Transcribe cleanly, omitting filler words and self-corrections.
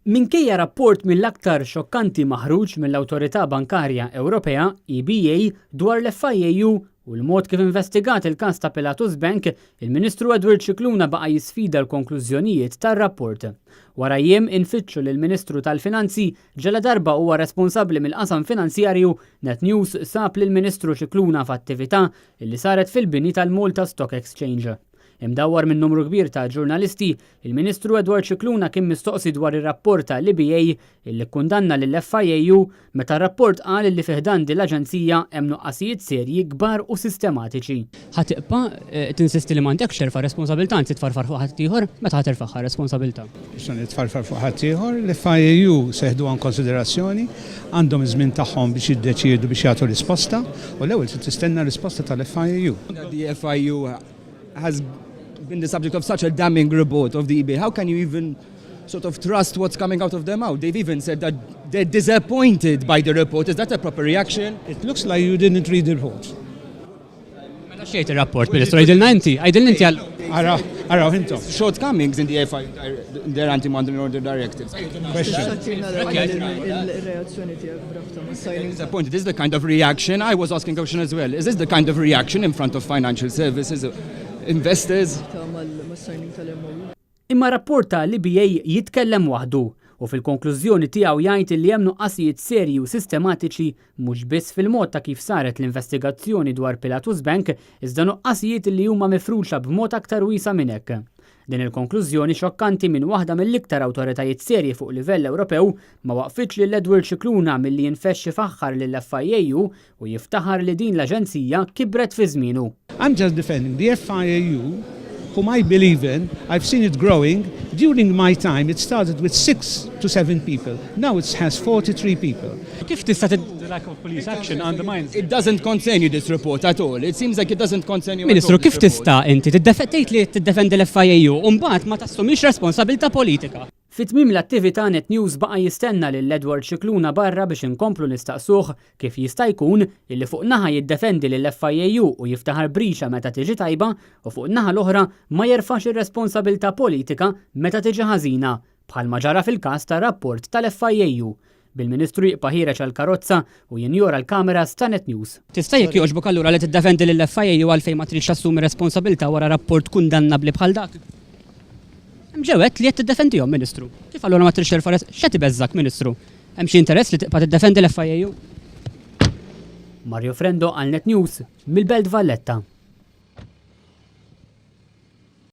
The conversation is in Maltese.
Minkejja rapport mill-aktar xokkanti maħruġ mill-Awtorità Bankarja Ewropea, EBA, dwar l-FIAU u l-mod kif investigat il-każ ta' Pilatus Bank, il-Ministru Edward Scicluna baqa' jisfida l-konklużjonijiet tar-rapport. Wara jiem infittxu lill-Ministru tal-Finanzi, ġaladarba huwa responsabbli mill-qasam finanzjarju, Net News sab lill-Ministru Scicluna f'attività illi saret fil-bini tal-Malta Stock Exchange. Imdawwar minn numru kbir ta' ġurnalisti, il-Ministru Edward Scicluna kien mistoqsi dwar ir-rapport tal-EBA illi kkundanna lill-FIAU meta r-rapport qal illi fi ħdan din l-aġenzija hemm nuqqasijiet serji kbar u sistematiċi. Ħa tibqa' tinsisti li m'għandekx terfa' responsabilità, anzi tfarfar fuq ħaddieħor? Meta ħa terfagħha r-responsabilità? Issa nitfarfar fuq ħaddieħor, l-FIAU se jeħduha inkonsiderazzjoni, għandhom iż-żmien tagħhom biex jiddeċiedu biex jagħtu risposta u l-ewwel trid tistenna r-risposta tal-FIAU. The FIU has been the subject of such a damning report of the EBA. How can you even sort of trust what's coming out of their mouth? They've even said that they're disappointed by the report. Is that a proper reaction? It looks like you didn't read the report. Mela xejt ir-rapport, Ministru, għidilna inti, għidilna inti għal. Ara, araw intom. Shortcomings in the FI, their anti-money laundering directives. Il-reazzjoni tiegħek b'rabta ma' signing. Disappointed. This is the kind of reaction I was asking a question as well. Is this the kind of reaction in front of financial services investors? Ta' mal-signing tal-MOU. Imma rapport ta' l-EBA jitkellem waħdu u fil-konklużjoni tiegħu jgħid li hemm nuqqasijiet serji u sistematiċi mhux biss fil-mod ta' kif saret l-investigazzjoni dwar Pilatus Bank, iżda nuqqasijiet li huma mifruxa b'mod aktar wiesa' minn hekk. Din il-konklużjoni xokkanti minn waħda mill-iktar awtoritajiet serji fuq livell Ewropew ma waqfitx lil Edward Scicluna milli jinfexx ifaħħar lill-FIAU u jiftaħar li din l-aġenzija kibret fi żmienu. I'm just defending the FIAU, whom I believe in. I've seen it growing. During my time, it started with 6 to 7 people. Now it has 43 people. Kif tista' The lack of police action undermines It doesn't concern you, this report, at all. It seems like it doesn't concern you at Ministru, all, this kif report. tista' inti tgħid li tiddefendi l-FIAU u mbagħad ma tassumix responsabilità politika? Fi tmiem l-attività, Net News baqa' jistenna lil Edward Scicluna barra biex inkomplu nistaqsuh kif jista' jkun illi fuq naħa jiddefendi lill FIAU u jiftaħar brixa meta tiġi tajba u fuq naħa l-oħra ma jerfax ir-responsabilità politika meta tiġi ħażina, bħalma ġara fil-każ tar-rapport tal-FIAU. Bil-Ministru jibqa' ħiereġ għal-karozza u jinjora l-kameras ta' Net News. Tista' jekk jogħġbok allura li tiddefendi lill-FIAU għalfejn ma tridx tassumi responsabilità wara rapport kundannabbli bħal dak? Ġewet li qed tiddefendihom, Ministru. Kif allura ma tridx terfa' x'qed ibeżżak, Ministru? Hemm xi interess li tibqa' tiddefendi l-FIAU? Mario Frendo għal Net News mill-Belt Valletta.